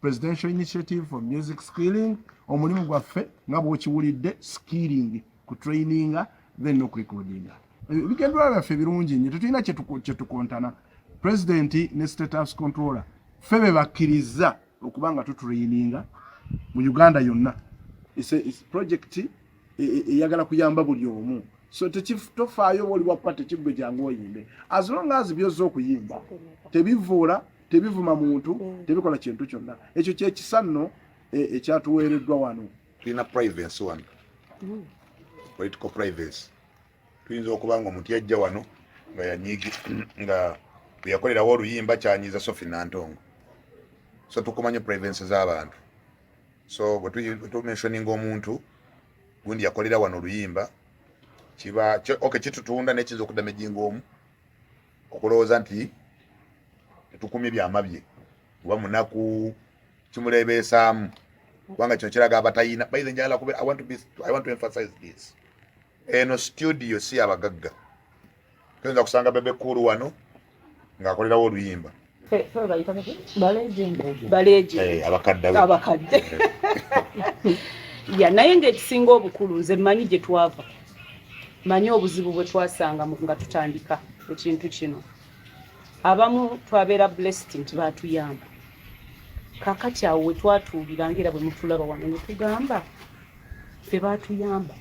Presidential Initiative for Music Skilling. Omulimu gwaffe nga bw'okiwulidde, skilling, kutraininga then n'okurekodinga. Ebigendererwa byaffe birungi nnyo, tetulina kyetukontana. President ne State House Controller ffe be bakkiriza okuba nga tutraininga mu Uganda yonna. It's project eyagala kuyamba buli omu, so tofaayo oba oli wa party, kiggwe, jangu oyimbe, as long as byozza okuyimba tebivuula, tebivuma muntu, tebikola kintu kyonna. Ekyo kyekisa nno ekyatuweereddwa wano. Tulina privacy wano, political privacy. Tuyinza okuba nga omuntu yajja wano nga yanyiigi nga bwe yakolerawo oluyimba kyanyiiza Sophie Nantongo, so tukumanya privacy z'abantu. So bwe tumentioninga omuntu gundi yakolera wano oluyimba, kiba okay, kitutunda, naye kiyinza okudamaginga omu okulowooza nti tetukumye byama bye oba munaku kimuleebeesaamu, kubanga kino kiraga abatayina. By the njagala kubeera, I want to emphasize this: eno studio si abagagga. Tuyinza kusanga Bebe Cool wano ng'akolerawo oluyimba. Fe bayita ba legend. Eh, abakadde be. Abakadde ya, naye ng'ekisinga obukulu, nze mmanyi gye twava, manyi obuzibu bwe twasanga nga tutandika ekintu kino. Abamu twabeera blessed nti baatuyamba. Kakati awo we twatuulira, ngaera bwe mutulaba wano ne tugamba ffe baatuyamba,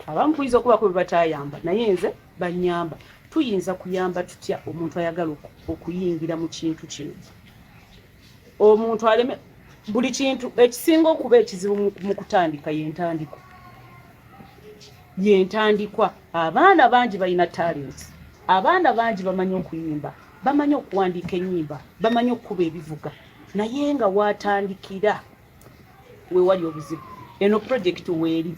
abamu tuyinza okubako bwe batayamba, naye nze banyamba. Tuyinza kuyamba tutya omuntu ayagala okuyingira mu kintu kino, omuntu aleme buli kintu? Ekisinga okuba ekizibu mu kutandika yentandikwa, yentandikwa. Abaana bangi balina talents, abaana bangi bamanyi okuyimba, bamanyi okuwandiika ennyimba, bamanyi okukuba ebivuga, naye nga watandikira wewali obuzibu. Eno project weeri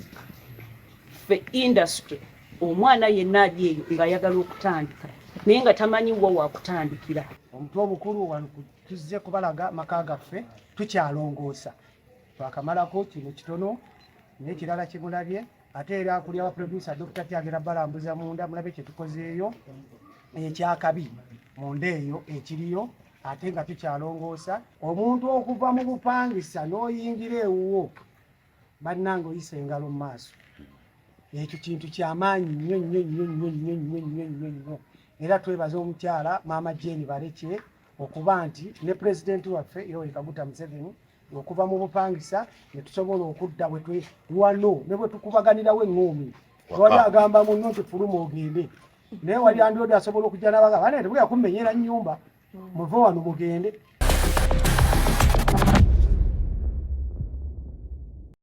ffe industry, omwana yenna ali eyo ng'ayagala okutandika naye nga tamanyi wa wakutandikira. Omutwe omukulu wano tuzze kubalaga maka gaffe, tukyalongoosa, twakamalako kino kitono, naye ekirala kimulabye. Ate era akulya wa producer Dr. Tyagera balambuza munda, mulabe kyetukozeeyo ekyakabi munda eyo ekiriyo, ate nga tukyalongoosa. Omuntu okuva mu bupangisa n'oyingira ewuwo, bannange, oyisa engalo mu maaso. Ekyo kintu kyamaanyi nnyo nnyo nnyo nnyo nnyo nnyo nnyo nnyo nnyo. Era twebaza omukyala Maama Jane Balekye okuba nti ne pulezidenti waffe Yoweri Kaguta Museveni, okuva mu bupangisa ne tusobola okudda bwe wano ne bwe tukubaganirawo eŋŋoomi. Wali agamba munno nti fuluma ogende, naye wali andiodi asobola okujja nabaga bane tebugenda kummenyera nnyumba, muve wano mugende.